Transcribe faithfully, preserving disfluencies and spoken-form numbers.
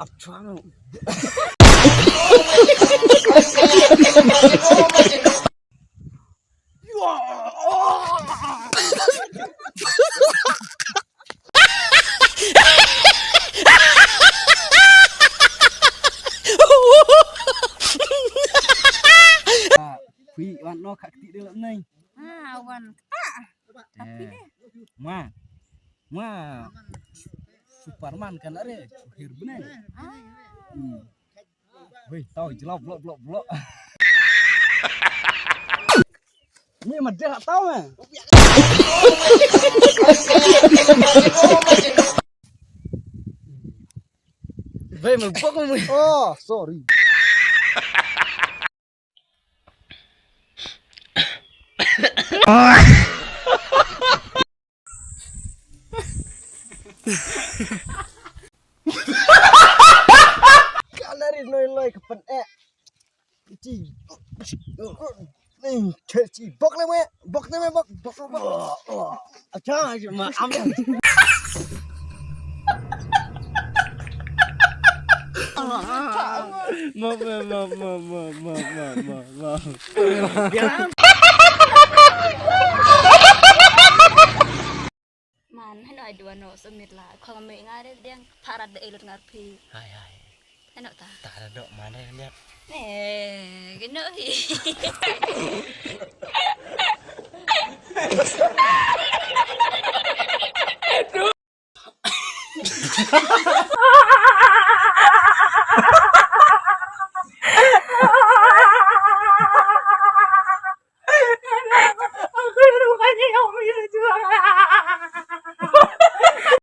Ap chuang. Phi wan no khak ti de lem nai. Ah, wan kata. Tapi deh. Ma. Ma. Superman kan are. Superman. Ah. Hmm. Wei, tau jelap blok blok blok. Ni ma deh tau eh. Wei, ma bok ma. Oh, sorry. Kalari noi loi ka pen eh. Chi. Ni, chi, chi. Bok le me, bok le me, bok, bok, bok. Acha, ma am. Ma, ma, ma. Man, heno ai dua no sumit la. Khong me nga de deng parat de elut ngar phi. Hai, hai. Heno ta. Ta da dok man de liat. Eh, keno hi.